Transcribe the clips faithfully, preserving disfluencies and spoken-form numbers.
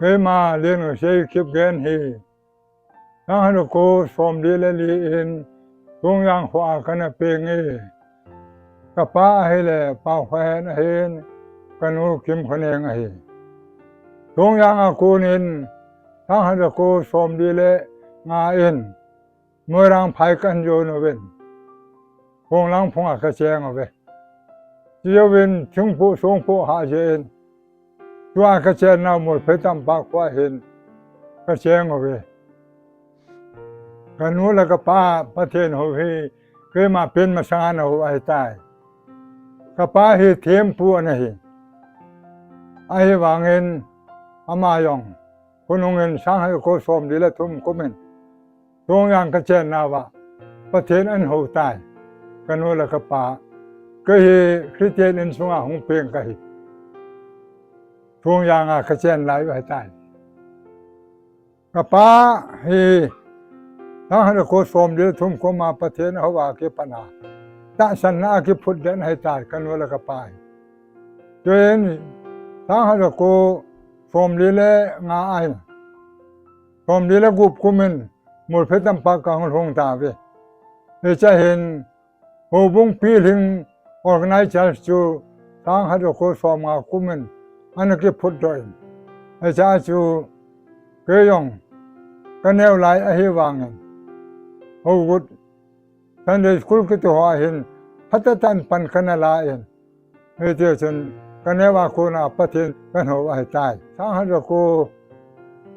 Keima Lengasei Kipgen hi, sang khat ja ko som li le li in, Thongjang khoa kana peng e. Kapa ahile Paokhohen ahin, kanu Kimkhoneng ahi. Thongjang a kon in, sang khat ja ko som li le nga in, Moirang phai kahin jon uvin, Khonglang phunga kacheng uve. Chujouvin thingpoh songpoh hah jeh in, tua kachen nau Molphei Tampak khoa hin kacheng uve. Kanu le kapa Pathen hou hi keima pen masanga ana hou ahitai. Kapa hi thempu ana hi. Ahivangin ama jong khonung in sang khat ja ko som li le thum kum in, Thongjang kachen nauva Pathen ahin hou tai. Kanu le kapa, kei hi Christian insunga hung peng kahi. Thongjang a kachen lai u ahitai. Kapa hi sang khat ja ko som li le thum kum a Pathen ahou a kipat a, tahsanna a kiphut den ahitai, kanu le kapa hi. Chuin sang khat ja ko som li le nga a hin, som li le gup kum in Molphei Tampak kahung lhung tauve. Hichea hin Houbung pilhing organizers chu sang khat ja ko som nga kum in ana kiphut doh in, hichea chu kei jong kaneo lai ahivangin, Hougut Sunday School kiti hoa hin phatah tah in pan kana la in, hiti chun kaneo a kona Pathen kahin hou ahitai. Sang khat ja ko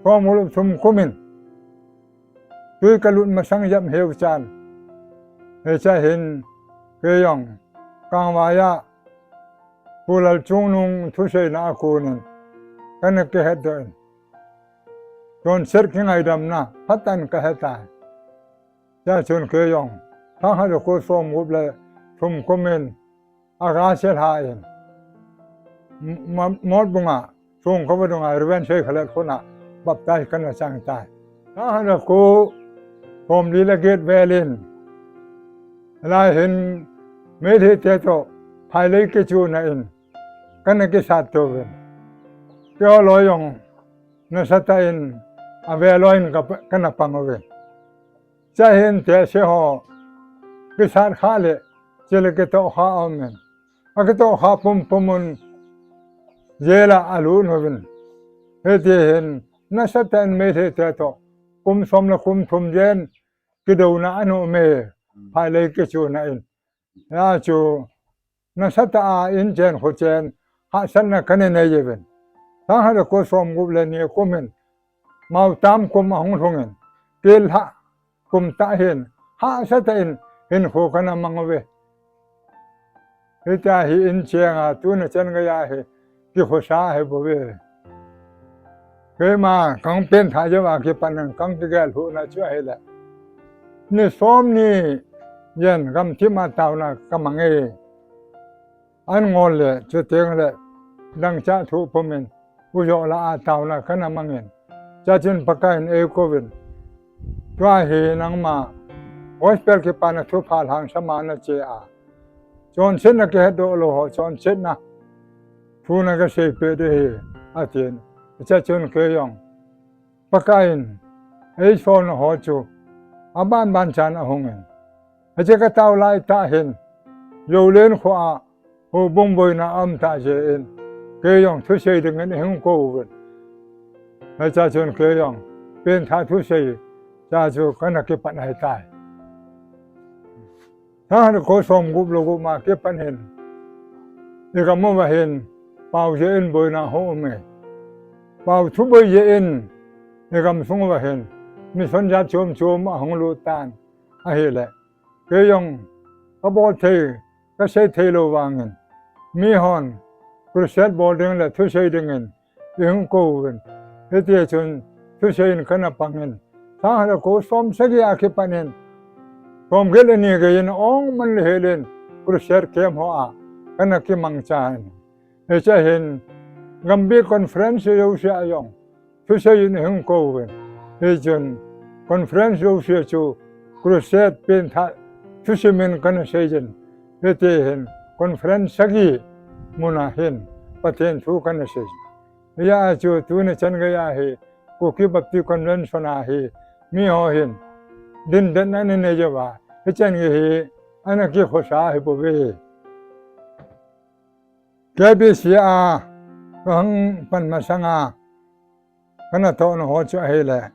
som gup le thum kum in tui kalut masang jep heu chan, hichea hin kei jong Kangvai a Pu Lalchungnung thuseina a kon in kana kihet doh in, chonset kingaidamna phatah in kahe tai. Chea chun kei jong sang khat ja ko som gup le thum kum in August lha in, M-, Ma-, Motbung a Songkhovadung a Reverend Seikhalet khut a baptize kana chang tai. Sang khat ja ko som li le get vel in, lai hin Meitei te toh phailei kichuna in kana kisat tou vin, keiho loi jong nasatah in avel loi in ka, kana pang uvin. Chea hin tehse ho kisat kha le, chule kitoh kha aum in, akitoh kha pumpum un jail a alut uvin. Hiti hin nasatah in Meitei te toh kum som le kum thum jen kidouna ana um e, phailei kichuna in. Hia chu nasatah a in chen kho chen hahsatna kana nei uvin. Sang khat ja ko som gup le ni kum in, Mautam kum ahung lhung in, kei lha kum tah hin hahsatah in hinkho kana mang uve. Hitia hi in cheng a tuna chan geiya hi kikhosa ahi bouve. Keima kahung pengthah jeh uva kipat in kahung kigel lhuhna chu ahile, ni som ni jen gamthip a taona kamang e. An ngol le, chuteng le, dangchah thuh pum in, ujoh lah a taona kana mang in, chachun Pakai in eikou vin, tua hi nangma gospel kipana thupha lhangsam a nache a, chonsetna kihetdoh lou ho chonsetna thu naga seipeh ding ahi, atin. Chachun kei jong Pakai in eisolna ho chu aban ban chan ahung in, hiche katao laitah hin Joulen khoa Houbung boina aum tah jeh in, kei jong thusei dingin eihin kou uvin. Hichea chun kei jong pengthah thusei cha chu kana kipat ahitai. Sang khat ja ko som gup le gup ma kipat hin, igam uva hin pao jeh in boina hung um e. Pao thuboi jeh in igam sung uva hin mission jat chom chom ahung lut tan ahile, kei jong kabol thei, kasei thei lou vangin, mihon crusade bol ding le thusei dingin eihin kou uvin. Hiti chun thusei in kana pang in, sang khat ja ko som sagi a kipat in, som get le ni gei in ong man le hel in crusade camp hoa kana kimangcha in. Hichea hin Gambih conference jouse a jong thusei in eihin kou uvin. Hichun conference jouse chu crusade pengthah thusim in kana seijin. Hiti hin conference sagi muna hin Pathen thu kana sei. Hijeh a chu tuni chan geiya hi Kuki Baptist Convention a hi miho hin dindetna anei uva, hichan gei hi ana kikhosa ahibouve. K B C a kahung pan masanga kana tohna ho chu ahile,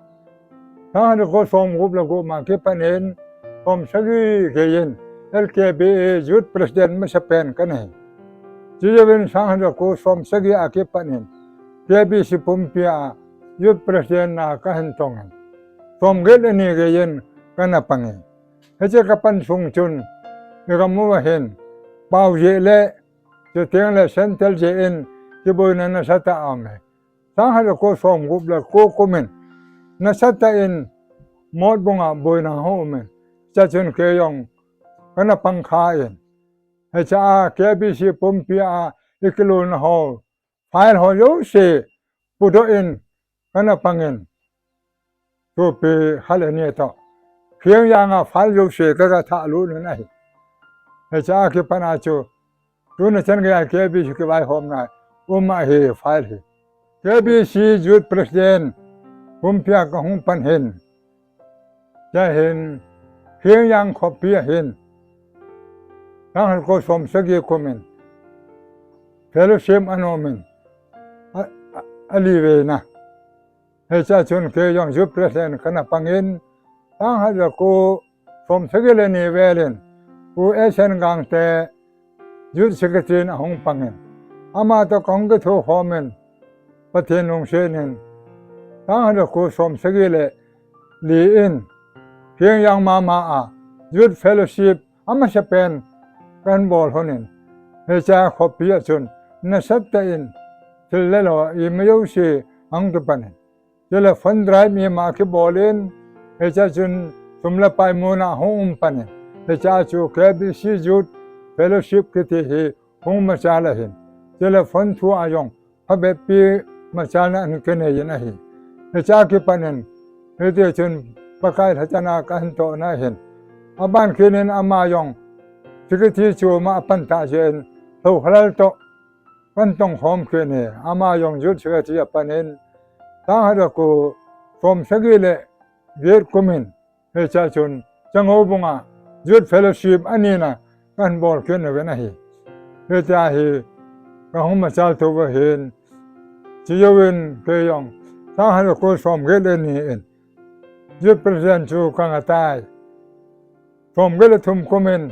sang khat jako somgup le gup ma kipan in somsagi gei in L K B A Youth President masapen kana hi. Chujouvin sang khat jako somsagi a kipan in K B C pumpi a Youth President na kahin tong in, somget le ni gei in kana pang e. Hiche kapan sung chun, igam uva hin pao jeh le, chuteng le central jeh in kiboina nasatah aum e. Sang khat jako somgup le ko kum in nasatah in Motbung a boina hung um in, hichea chun kei jong kana pang kha in, hichea K B C pumpi a ikilolna ho, file ho jouse pudoh in kana pang in, thupi khat le ni toh Phiengjang a file jouse kaga thahlut un ahi. Hichea kipan a chu tuni chan geiya K B C kivaihomna um ahi, file hi. K B C Youth President pumpi a kahung pan hin, hiche hin Phiengjang khopi a hin sang khat jako somsagi kum in fellowship ana um in, a, a, ali veina. Hichea chun kei jong Youth President kana pang in, sang khat jako somsagi le ni vel in Pu S N Gangte Youth Secretary in ahung pang in, ama toh kahung kithokhom in, Pathen lungset in, sang khat jako somsagi le li in Phiengjang mama a Youth Fellowship amasapen kahin bol lhon in, hichea khopi a chun nasatah in thil le lo ima jouse ahung kipan in, chule fund drive ima kibol in, hichea chun sum le pai muna ahung um pan in, hichea chu K B C Youth Fellowship kiti hi hung machal ahin, chule fund thu a jong phabep pi machalna ana kinei in ahi. Hichea kipan in, hiti chun Pakai lhacha na kahin tohna ahin, aban kit in ama jong Secretary chu ama apan tah jeh in Lhoukhalal toh kahin tongkhom kit in, ama jong Youth Secretary apan in, sang khat jako somsagi le get kum in, hichea chun Changoubung a Youth Fellowship anina kahin bol kit uvin ahi. Hitia hi kahung machal tou uva hin, chujouvin kei jong sang khat jako somget le ni in Youth President chu kanga tai. Somget le thum kum in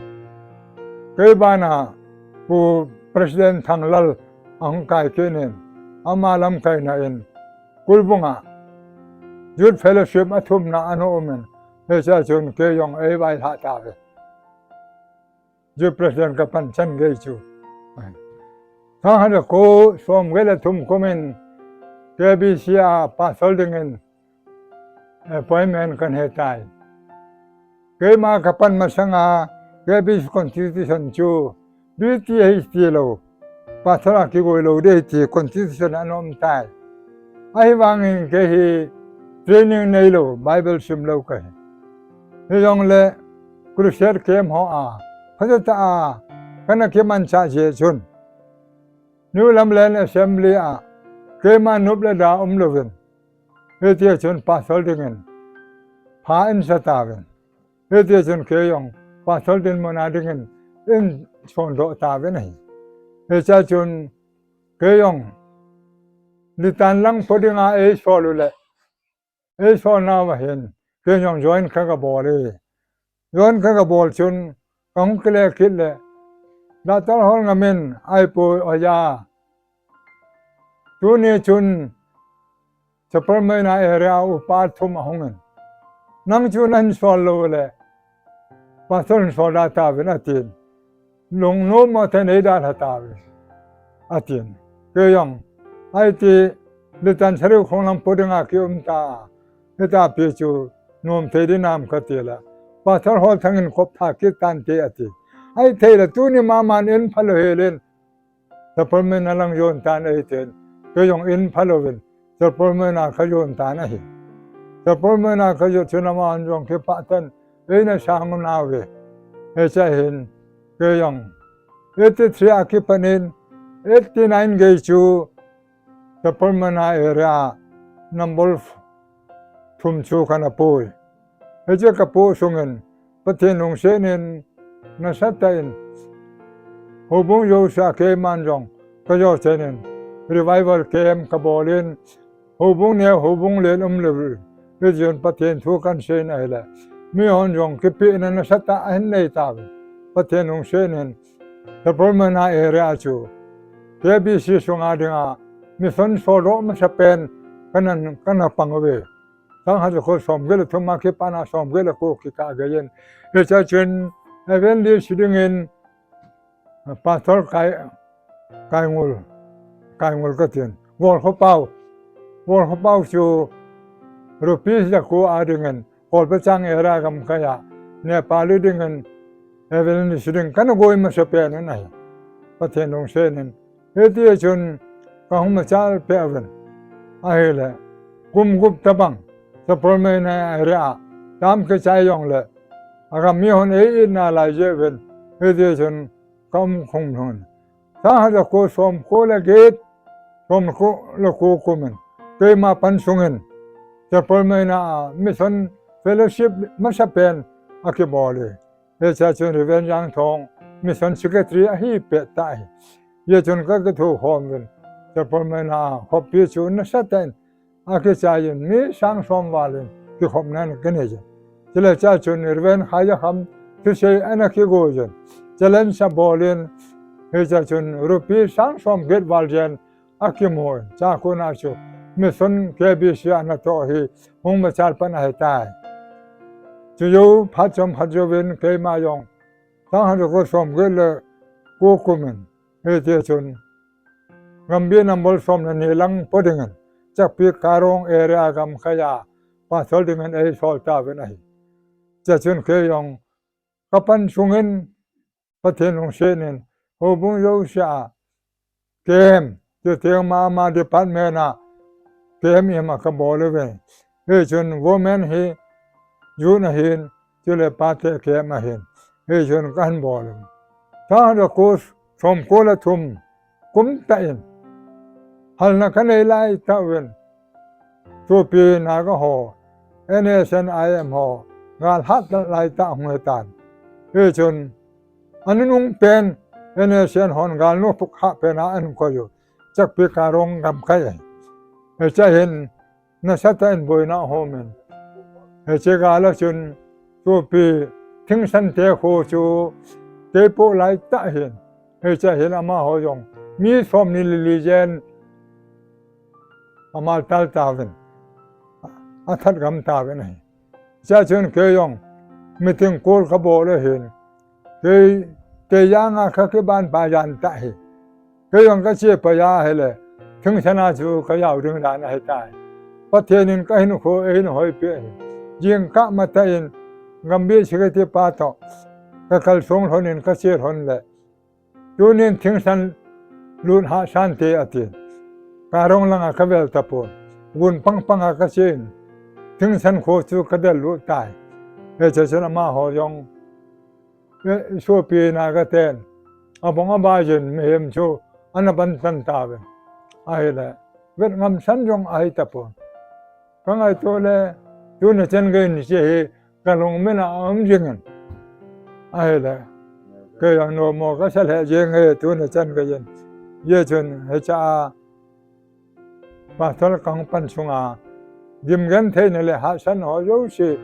kei bana Pu President Thanglal ahung kai kit in, ama lamkaina in Kulbung a Youth Fellowship athumna ana um in, hichea chun kei jong eivailhah tauve. Youth President kapan chan gei chu, sang khat jako somget le thum kum in K B C a pastor dingin appointment kahin he tai. Keima kapan masanga K B C constitution chu B T H ti lou, pastor a kigoi lou ding ti constitution ana um tai. Ahivangin kei hi training neilou, Bible sim lou kahi. Hijongle crusade camp ho a phatah a kana kimanchah jeh chun, New Lamlen Assembly a keima nop le da umlouvin, hitia chun pastor dingin pha eisa tauvin, hitia chun kei jong pastor dinmun a dingin eisondoh tauvin ahi. Hichea chun kei jong Litan lang po dinga eisol u le, eisolnauva hin kei jong join kaga bol e. Join kaga bol chun kahung kile kit le, Doctor Holngam in, Aipoi oja, tuni chun Chapel Meina area upa thum ahungin, nang chu nahin sol lou le, pastor in sol da tauvin atin. Lungnom mo te neida lha tauvin atin. Kei jong, aiti, Litan Sariu Khonglam po dinga kium ta, hitapi chu nom thei dinam kati le, Pastor Holthang in kop tha kit tante ati. Ahithei le tuni maman in phalou helin, Chapel Meina lang jon tan eitin, kei jong in phalouvin Chapel Meina kajon tan ahi. Chapel Meina kajon chun aman jong kipah tah in eina sang unauve. Hichea hin kei jong eighty-three a kipan in eighty-nine gei chu Chapel Mena area number thum chu kana pui. Hiche kapoh sungin Pathen lungset in nasatah in houbung jousea keiman jong kajo chen in revival camp kabol in houbung neo houbung len umlou. Hichun Pathen thu kahin sei in ahile mihon jong kipehna nasatah ahin nei tauvin Pathen lungset in Chapel Mena area chu K B C sunga dinga mission soldoh masapen kana, kana pang uve. Sang khat ja ko som get le thum a kipana som get le ko kikah gei in. Hichea chun evangelist dingin Pastor Kai, Kaingul, Kaingul katin. Volkhopau, Volkhopau chu rupees ja ko a dingin Kolpachang area gamkai a Nepali dingin evangelist ding kana goi masapen in ahi. Pathen lungset in Hiti chun kahung machal peh uvin. Ahile, kum gup tabang, Chapel Mena area a, tam kichai jongle, agam mihon ei-itna lai jeh uvin, hiti chun kaum khum lhon. Sang khat ja ko som ko le get, som ko le ko kumin, keima pan sungin, Chapel Mena a Mission Fellowship masapen akibol e. Hichea chun Reverend Jangthong Mission Secretary ahi pet tah ahi. Hijeh chun kakithokhom uvin. Chapel Mena a khopi chu nasatah in akichai in mi sang som val in kikhopna ana kinei jin. Chule chea chun Reverend Khaijakham thusei ana kigong jin. Challenge abol in hichea chun rupee sang som get val jen akimun, chua kona chu Mission K B C a natoh hi hung machal pan ahitai. Chujou phat chomkhat jouvin keima jong sang khat ja ko som get le ko kumin, hiti chun Gambih number som le ni lang po dingin Chakpi Karong area gamkai a pastor dingin eisol tauvin ahi. Chea chun kei jong kapan sungin Pathen lungset in houbung jousea camp, chuteng mama department a camp ima kabol uve. Hichun women hi, youth ahin, chule pate camp ahin. Hichun kahin bol uve. Sang khat ja ko som ko le thum kum tah in halna kanei lai tah uvin. Sopi Naga ho, N S N I M ho, gal hat lai tah hung hitan. Hichun, anunung pen, N S N hon gal nopuk hah pen a ahin koi u, Chakpi Karong gamkai ahi. Hichea hin, nasatah in boina ahom in. Hiche gal a chun, sopi Thingsan te kho chu, teipoh lai tah ahin. Hichea hin amaho jong, mi som ni le li jen, amal tal tauvin, athat gam tauvin ahi. Chea chun kei jong meeting call kabol ahin. Kei, kei janga kakiban pa jan tah hi. Kei jong kache pai ahile, Thingsan a chu kajao ding dan ahitai. Pathen in kahinkho eihin hoipeh ahi. Jingkah matah in Gambih Secretary pa toh kakalsong lhon in kache lhon le, tunin Thingsan lut hahsa inte ati. Karong langa kavel tapon. Gun pangpang a kachen. Thingsan kho chu kadel lut tai. Hichea chun amaho jong, eh, sopi Naga ten abong abai jin mihem chu ana bantan tauvin. Ahile, vet ngamsan jong ahi tapon. Kangaito le, tuni chan gei in hiche hi kalung mina aum jingin. Ahile, kei jong nomo kasa lheh jenge tuni chan gei in. Hijeh chun hichea pastor kahung pan sunga gimgentheina le hahsatna ho jouse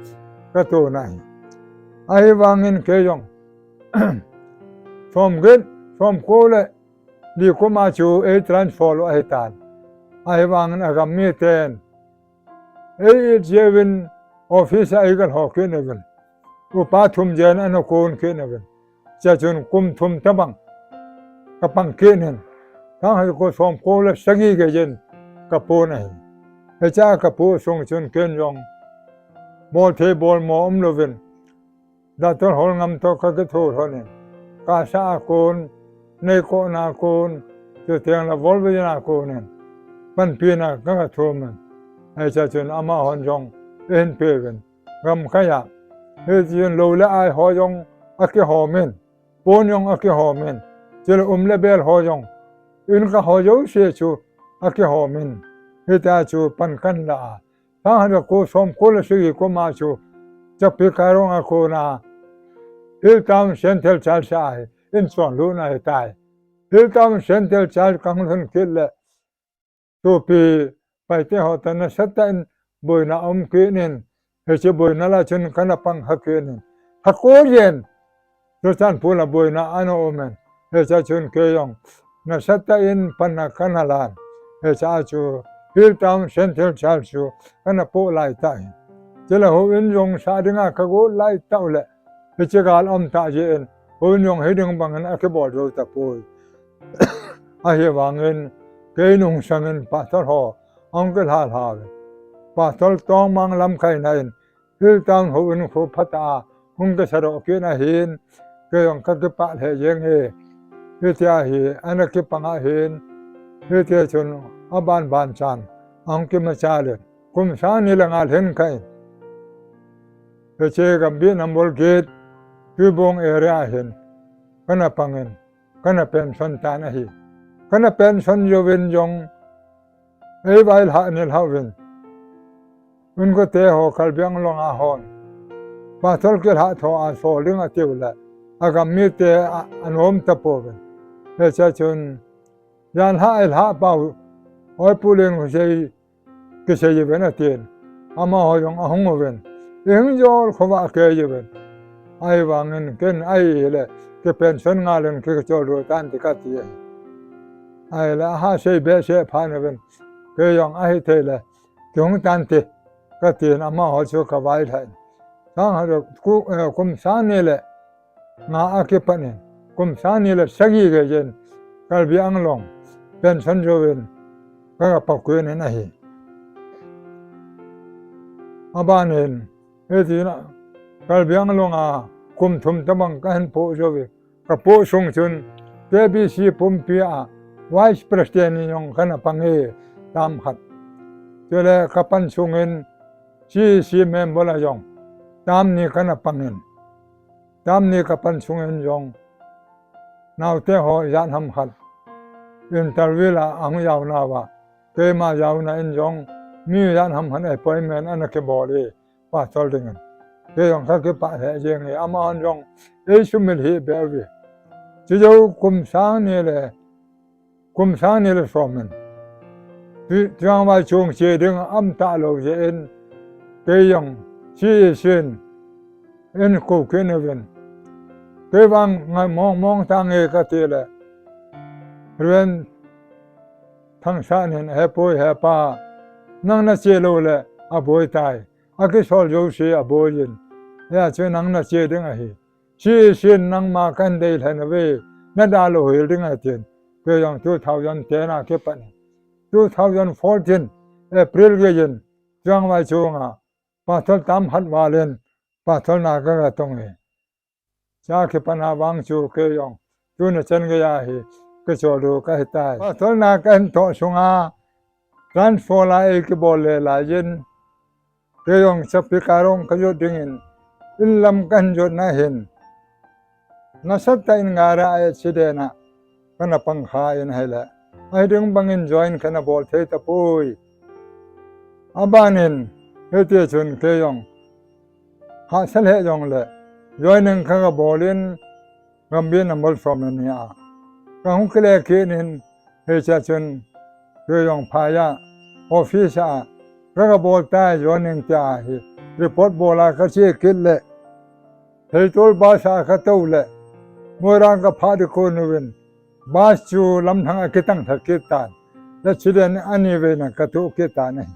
katoh nahi. Ahivangin kei jong som get, som ko le li kum a chu eitransfer u ahitan. Ahivangin agam miten ei-it jeh uvin office a eigalho kit uvin. Upa thum jen ana kon kit uvin. Chea chun kum thum tabang kapang kit in. Sang khat ja ko som ko le sagi gei jen kapon ahi. Hichea kapoh sung chun ken jong bolthei bolmo umlouvin, Doctor Holngam toh kakitho lhon in, kasa a kon, neikohna a kon, chuteng le volvin a kon in, panpina kagathum in. Hichea chun amahon jong eihin peuvin, gamkai a. Hichun lou le ai ho jong akihom in, pon jong akihom in, chule um le bel ho jong, inka ho jouse chu akihom in, hitia chu pan kahin la a. Sang khat ja ko som ko le sagi kum a chu Chakpikarong a kona Hilltown Central Church a hi inchonlutna ahitai. Hilltown Central Church kahung lhun kit le, sopi Paite ho toh nasatah in boina aum kit in, hiche boina lah a chun kana pang kha kit in, kha ko jen Churachandpur a boina ana um in, hichea chun kei jong nasatah in panna kana lan. Hichea chu Hilltown Central Church chu kana po lai tah in. Chule houin jong sah dinga kagot lai tah u le, hiche gal aum tah jeh in, houin jong hiding bangin akibol jou tapoi. Ahivangin, kei nungsang in pastor ho ahung kilha lha uve. Pastor Tongmang lamkaina in, Hilltown houin khu phatah a hung kisa doh kit ahin, kei jong kakipah lheh jeng e. Hitia hi ana kipang ahin, hitia chun aban ban chan ahung kimacha le, kum sang ni le nga lhin kah in, hiche Gambih number eight, Tuibong area a hin kana pang in, kana pension tan ahi. Kana pension jouvin jong, eivailhah nilhah uvin, Unkote ho Karbi Anglong a hon pastor kilhah tho a sol ding atiu le, agam mite a, anom tapouvin. Hichea chun, jan lhah eilhah pau, Oipulen khu sei, kisei uvin atin. Amaho jong ahung uvin, ihung jol khovah kei uvin. Ahivangin ken ahile, kipension ngal in kicholdo tan te kati ahi. Ahile aha sei behseh phat uvin, kei jong ahithei le kihung tante katin, amaho chu kavailhah in. Sang khat, ku-, eh, kum sang ni le nga akipat in, kum sang ni le sagi geiyin Karbi Anglong pension jouvin kagapat kit in ahi. Abanin, hitin Karbi Anglong a kum thum tobang kahin po jouvin, kapo sung chun K B C pumpi a Vice President in jong kana pang e, term khat. Chule kapan sungin C E C member a jong term ni kana pang in, term ni kapan sungin jong naote ho ijat ham khat interview la ahung jaonauva, keima jaona in jong mi ijat ham khat appointment ana kibol e, pastor dingin. Kei jong kakipah lheh jeng e, amahon jong eisumil hih beh uve. Chujou kum sang ni le, kum sang ni le som in, tu-, Tuiang Vaichung che ding aum talou jeh in, kei jong C E C in eikou kit uvin. Kei vang ngai mong mong tange kati le, Reverend Thangsan in, hepoi hepa, nang nache lou le aboi tai. Akisol jouse aboi in. Hijeh chun nang nache ding ahi. C E C in nangma kahin deilhen uve, nadalou hel ding ahi tin. Kei jong two thousand ten a kipat in, two thousand fourteen April geiyin Tuiang Vaichung a pastor term khat val in pastor na kaga tong e. Chua kipat a vang chu kei jong tuni chan geiya hi kicholdo kahitai. Pastor na kahin toh sunga transfer la eikibol le laiyin, kei jong Chakpikarong kajot dingin, in lam kahin jotna hin, nasatah in gari accident a kana pang kha in ahile, ahiding bangin join kana bol thei tapoi. Abanin, hiti chun kei jong hahsa lheh jongle, joining kaga bol in, Gambih number som le ni a kahung kile kit in, hichea chun kei jong phai a office a kaga bol tai joining tia hi report bol a kache kit le, Heitol bus a katou le, Moirang kaphah ding kon uvin, bus chu lamlhang a kitang lha kit tan, accident ani veina katoh kit tan ahi.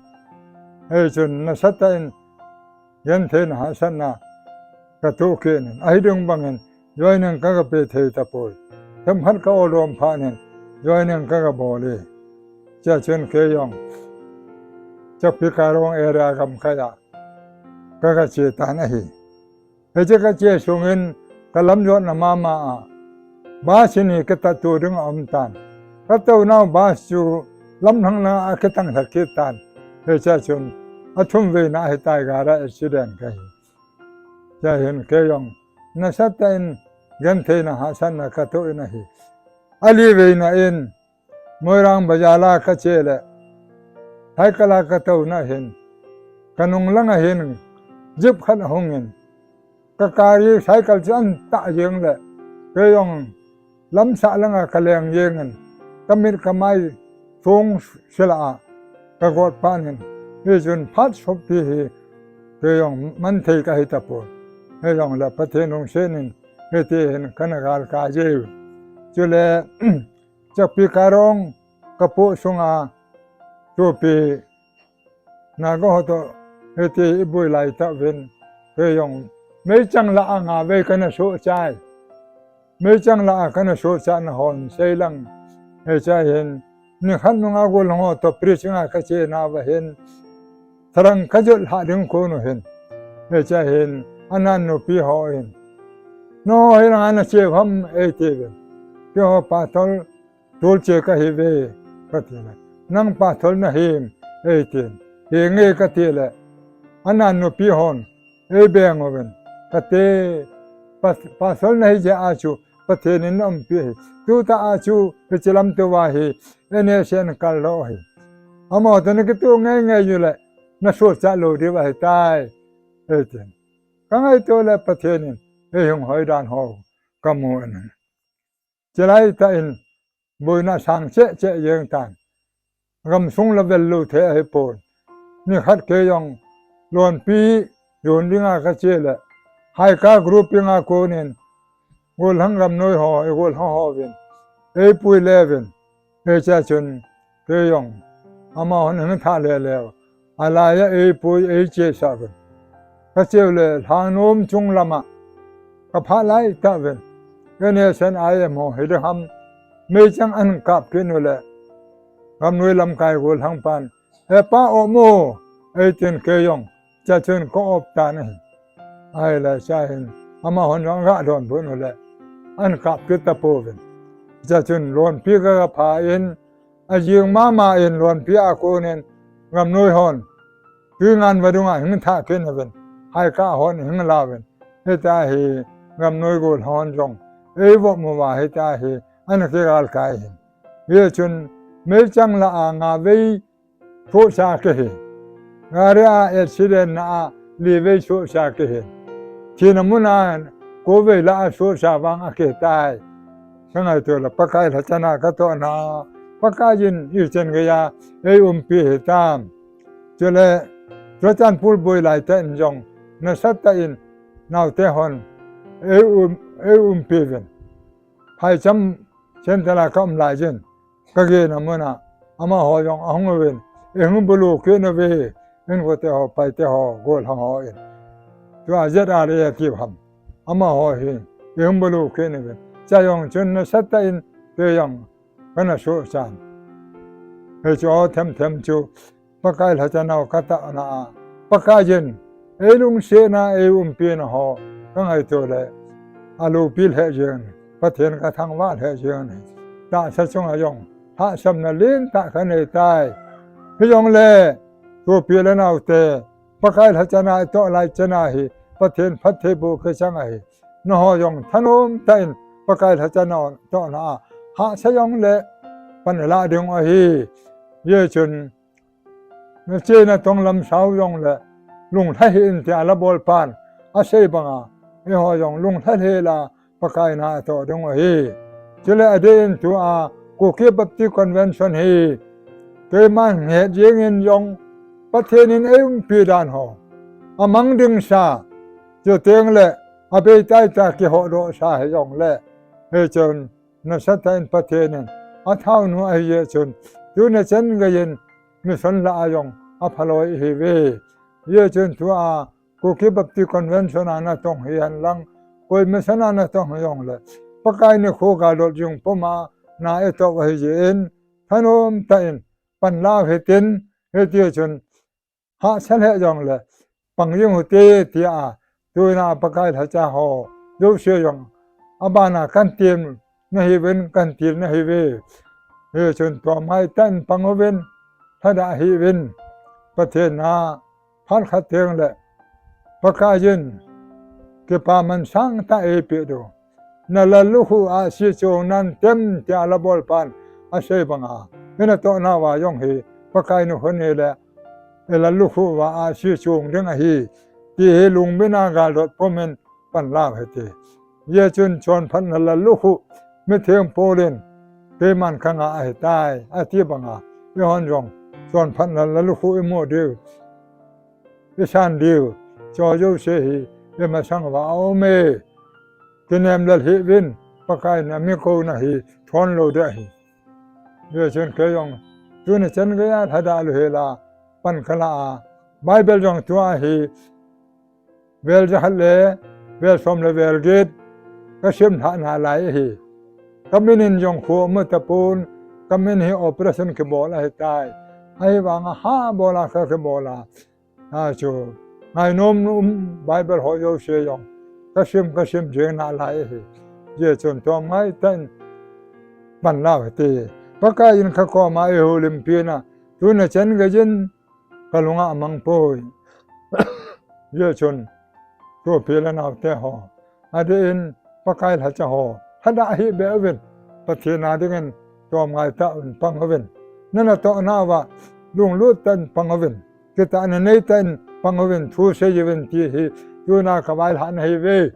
Hichun nasatah in gentheina hahsatna katoh kit in, ahiding bangin joining kaga pe thei tapoi. Themkhat ka-olom phat in joining kaga bol e. Chua chun kei jong Chakpikarong area gamkai a kaga che tan ahi. Hiche kache sungin kalamjotna mama a bus ni kitat to ding aum tan. Katounau bus chu lamlhang langa kitang lha kit tan. Hichea chun athum veina ahitai gari accident kahi. Chua hin kei jong nasatah in gentheina hahsatna katoh in ahi. Ali veina in Moirang bazar a kache le, Cycle a katouna hin, kanung langa hin jeep khat ahungin, ka gari cycle chu antah jeng le, kei jong lamsah langa kaleng jengin, kamit kamai song sela a kagot panin, hichun phat sop ti hi kei jong manthei kahi tapon. Hijongle Pathen lungsetin hiti hin kana galkai jeh. Chule Chakpikarong kapoh sunga Chopi Naga ho toh hiti iboi laitah uvin, kei jong meichang lah a ngavei kana sohchai. Meichang lah a kana sohchahna hon seilang. Hiche hin nikhat nunga gollhang ho toh preaching a kachenauva hin, tharang kajot lhah ding konu hin, hiche hin anan nupi hon, nangho hilanga nache uham, eitiuvin. Keiho pastor tolche kahiuve, katile, nang pastor nahim, eitin. Henge katile, anan nupi hon eibeng uvin, kati, pas-, pastor nahi jeh a chu Pathen in naumpi ahi. Tutah a chu hiche lamtouva hi N S A in kallou ahi. Amaho toh nakitoh ngeingei uleh nasohchah lou diu ahitai, eitin. Kangaito le Pathen in eihung hoidan ho kamun. Chulaitah in boina sang cheh cheh jeng tan. Gamsung la vel lou thei ahipon. Nikhat kei jong lonpi jon dinga kache le, Haika grouping a konin gollhang gamnoi ho, igollhang hovin eipui leuvin. Hichea chun kei jong amahon hung tha leleu, alaiya eipui eichesah uvin. Kacheu le lhangnom chung lama kaphah laitah uvin, N S A in I M ho hiding ham, meichang ahin kap kit uleh, gamnoi lamkai gollhang pan, "He pa, um o," eitin, kei jong chea chun ka-op tan ahi. Ahile chea hin amahon jong aga donbut uleh, ahin kap kit tapouvin. Chea chun lonpi kagapha in, ajing mama in lonpi a konin gamnoi hon twi ngan vadunga hung thah kit uvin, Haika hon hung lauvin. Hitia hi gamnoi gollhang hon jong eivop uva hitia hi ana kigalkai ahi. Hichun meichang lah a ngavei sohcha kihi. Gari a accident na a livei sohcha kihi. Thina muna kovei lah a sohcha vang akihitai. Kangaito le Pakai lhachana katohna, Pakaiyin ichan geiya eiumpi ahitai. Chule Churachandpur boi laitah in jong nasatah in naote hon eium, eiumpi uvin. Phaicham Centre a kaum laijin, kagena muna amaho jong ahung uvin, eihung bulu kit uve, inkote ho, paite ho, gollhang hon. Tua Z R A tiu ham, amaho hi eihung bulu kit uvin. Chea jong chun nasatah in kei jong kana sohchan. Hiche ho themthem chu Pakai lhachana katahna a, Pakaiyin eilungsetna, eiumpina ho kangaito le, aloupi lheh jeng, Pathen kathangvah lheh jeng. Tahsa chunga jong hahsatna lentah kaneitai. Hijongle Chopi le naote, Pakai lhachana itoh lai chana hi Pathen phattheiboh kichang ahi. Nangho jong thanom tah in Pakai lhachana tohna a hahsa jongle pan ilah ding ahi. Hichun nache natong lam sao jongle lunglha hih in tia labolpan asei banga, eiho jong lunglha hih la Pakai na atoh ding ahi. Chule adeh in tua Kuki Baptist Convention hi keiman het jengin jong Pathen in eiumpi dan ho, amang dingsa, chuteng le abeitai tia kihodohsa hijongle, hichun nasatah in Pathen in athaonu ahijeh chun tuni chan geiyin mission lah a jong aphaloi ihiuve. Hichun tua Kuki Baptist Convention a natong hihen lang, koi mission a natong hijongle, Pakai nikho galdot jing puma na itoh ahijeh in, thanom tah in panla u hitin, hitichun hahsa lheh jongle pang jing u hite tia, tunia Pakai lhacha ho jouse jong abana kantim nahiuvin, kantil nahiuve. Hichun tua maitah in pang uvin, lhadah hih uvin. Pathen na phat khat tengle Pakaiyin kipaman sangtah eipeh diu, nalallukhuh ahsi chong nan tem tia labolpan asei banga, hinatoh nauva jong hi Pakai in hon hile, i lallukhuh uva ahsi chung ding ahi, ti hi lungbina galdot pumin pan lau hite. Hijeh chun chonphatna lallukhuh, mitheng Paul in, keiman kanga ahitai, ati banga, eihon jong, chonphatna lallukhuh imu diu, isan diu, chu jouse hi, imasang uva aume, kinem lel hih uvin, Pakai in ami kouna hi, thon lou ding ahi. Hijeh chun kei jong, tuni chan geiya lhadah lou hela, pan kala a, Bible jong tua hi, vel jakhat le, vel som le vel get, kasim lhah nalai ahi. Kamin in jong khu amu tapon, kamin hi operation kibol ahitai. Ahivanga ha bola kha kibol a. Achu, ngainom um Bible ho jouse jong, kasim, kasim jeng nalai ahi. Hijeh chun tomngai tah in pan lau hite. Pakai in kakoma eihoulimpina, tuni chan geiyin kalunga amang poi. Hijeh chun, sopi le naote ho, adeh in Pakai lhacha ho, lhadah hih beh uvin, Pathen a dingin tomngai tah in pang uvin. Nanatohna uva, lunglut tah in pang uvin. Kitahna nei tah in pang uvin, thu sei uvin ti hi, tuna kavailhahna ahiuve.